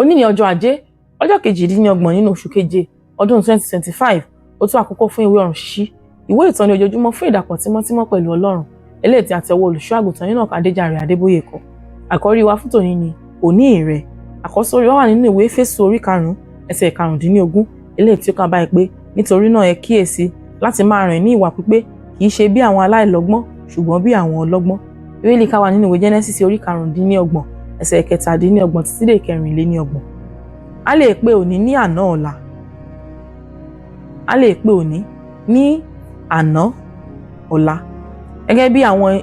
Òní ni ọjọ́ Ajé, ọjọ́ 28 nínú oṣù keje ọdún 2025. Ó tó àkókò fún ìwé ọ̀run ṣíṣí, ìwé ìtọ́ni ojoojúmọ́ fún ìdàpọ̀ tímọ́tímọ́ pẹ̀lú Ọlọ́run, eléyìí tí àtẹwọ́ olùṣọ́ àgùntàn Enoch Adéjàre Adébóyè kọ. Àkọ́rí wa fún tòní ni òní rẹ. Àkọ́sórí wa wà nínú ìwé Éfésù orí 5, ẹsẹ̀ 15, eléyìí tí ó kà báyìí pé, "Nítorí náà, ẹ kíyèsí láti máa rìn ní ìwà pípé, kì í ṣe bí àwọn aláìlọ́gbọ́n, ṣùgbọ́n bí àwọn ọlọ́gbọ́n." Bíbélì ká wà nínú ìwé Genesis orí 25, ẹsẹ̀ 37 títí dé 34. A lè pe òní ní àná ọ̀la. A lè pe òní ní àná ọ̀la. Gẹ́gẹ́ bí àwọn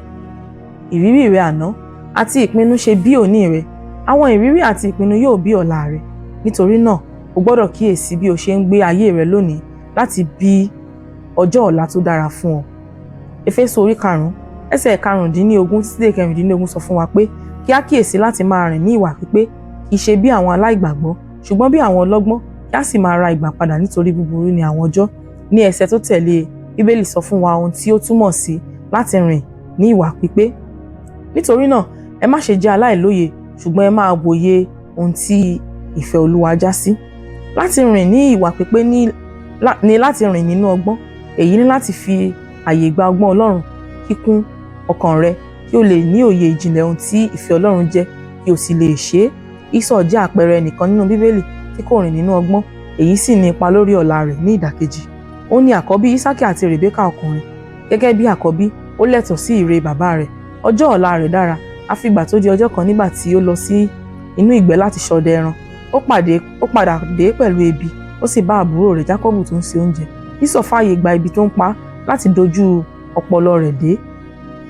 ìrírí rẹ àná àti ìpinnu ṣe bí òní rẹ, àwọn ìrírí àti ìpinnu yóò bí ọ̀la rẹ. Nítorí náà, o gbọ́dọ̀ kíyèsí bí o ṣe ń gbé ayé rẹ lónìí láti bí ọjọ́ ọ̀la tó dára fún ọ. Éfésù orí 5, ẹsẹ̀ 15 títí dé 16 sọ fún wa pé kí á kíyèsí láti máa rìn ní ìwà pípé, kì í ṣe bí àwọn aláìgbàgbọ́, ṣùgbọ́n bí àwọn ọlọ́gbọ́n, kí á sì máa ra ìgbà padà, nítorí búburú ni àwọn ọjọ́. Ní ẹsẹ̀ tó tẹ̀lé e, Bíbélì sọ fún wa ohun tí ó túmọ̀ sí láti rìn ní ìwà pípé. "Nítorí náà, ẹ má ṣe jẹ́ aláìlóye, ṣùgbọ́n ẹ máa wòye ohun tí ìfẹ́ Olúwa já sí." Láti rìn ní ìwà pípé ní láti rìn nínú ọgbọ́n. Èyí ní láti fi àyè gba ọgbọ́n Ọlọ́run kíkún ọkàn rẹ, kí o lè ní òye ìjìnlẹ̀ ohun tí ìfẹ́ Ọlọ́run jẹ́, kí o sì lè ṣe é. Ísọ̀ jẹ́ àpẹẹrẹ ẹnìkan nínú Bíbélì tí kò rìn nínú ọgbọ́n, èyí sì ní ipa lórí ọ̀la rẹ̀ ní ìdàkejì. Ó ní àkọ́bí Ísákì àti Rèbékà ọkùnrin. Gẹ́gẹ́ bí àkọ́bí, ó lẹ́tọ̀ọ́ sí ire bàbá rẹ̀. Ọjọ́ ọ̀la rẹ̀ dára, àfìgbà tó di ọjọ́ kan nígbà tí ó lọ sí inú ìgbẹ́ láti ṣọdẹ ẹran. Ó padà dé pẹ̀lú ebi, ó sì bá àbúrò rẹ̀ Jákọ́bù tó ń se oúnjẹ. Ísọ̀ fààyè gba ebi tó ń pa á láti dojú ọpọlọ rẹ̀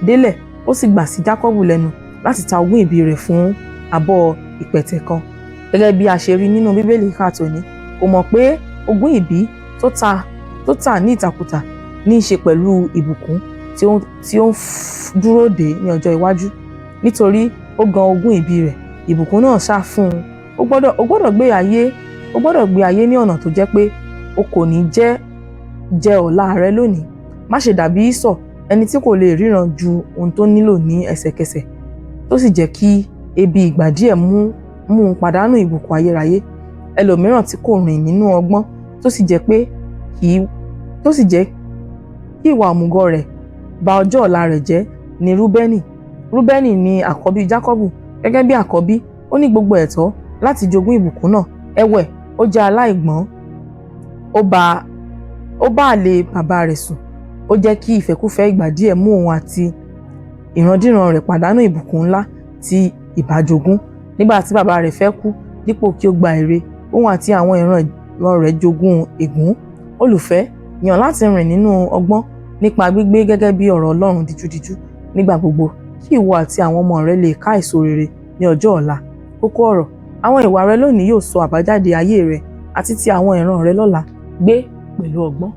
délẹ̀, ó sì gbà sí Jákọ́bù lẹ́nu láti ta ogún ìbí rẹ̀ fún abọ́ ìpẹ̀tẹ̀ kan. Gẹ́gẹ́ bí a ṣe rí nínú Bíbélì kíkà tòní, kò mọ̀ pé ogún ìbí tó tà ní ìtàkùtà ní í ṣe pẹ̀lú ìbùkún tí ó ń dúró dè ní ọjọ́ iwájú. Nítorí ó gan ogún ìbí rẹ̀, ìbùkún náà sá fún un. Ó gbọ́dọ̀ gbé ayé ní ọ̀nà tó jẹ́ pé o kò ní jẹ́ jẹ ọ̀la rẹ lónìí. Má ṣe dàbí Ísọ̀, ẹni tí kò lè ríran ju ohun tó nílò ní ẹsẹ̀kẹsẹ̀, tó sì jẹ́ kí ebi ìgbà díẹ̀ mú un pàdánù ìbùkún ayérayé. Ẹlòmíràn tí kò rìn nínú ọgbọ́n, tó sì jẹ́ kí ìwà òmùgọ̀ rẹ̀ ba ọjọ́ ọ̀la rẹ̀ jẹ́ ni Rúbẹ́nì. Rúbẹ́nì ni àkọ́bí Jákọ́bù. Gẹ́gẹ́ bí àkọ́bí, ó ní gbogbo ẹ̀tọ́ láti jogún ìbùkún náà. Ẹ̀wẹ̀, ó jẹ́ aláìgbọ́n. Ó bá àlè bàbá rẹ̀ sùn. Ó jẹ́ kí ìfẹ́kúfẹ̀ẹ́ ìgbà díẹ̀ mú òun àti ìrandíran rẹ̀ pàdánù ìbùkún ńlá tí ìbá jogún. Nígbà tí bàbá rẹ̀ fẹ́ kú, dípò kí ó gba èrè, òun àti àwọn ìran rẹ̀ jogún ègún. Olùfẹ́, yàn láti rìn nínú ọgbọ́n nípa gbígbé gẹ́gẹ́ bí ọ̀rọ̀ Ọlọ́run díjúdíjú nígbà gbogbo, kí ìwọ àti àwọn ọmọ rẹ lè ká èso rere ní ọjọ́ ọ̀la. Kókó ọ̀rọ̀: àwọn ìwà rẹ lónìí yóò sọ àbájáde ayé rẹ àti ti àwọn ìran rẹ lọ́la. Gbé pẹ̀lú ọgbọ́n.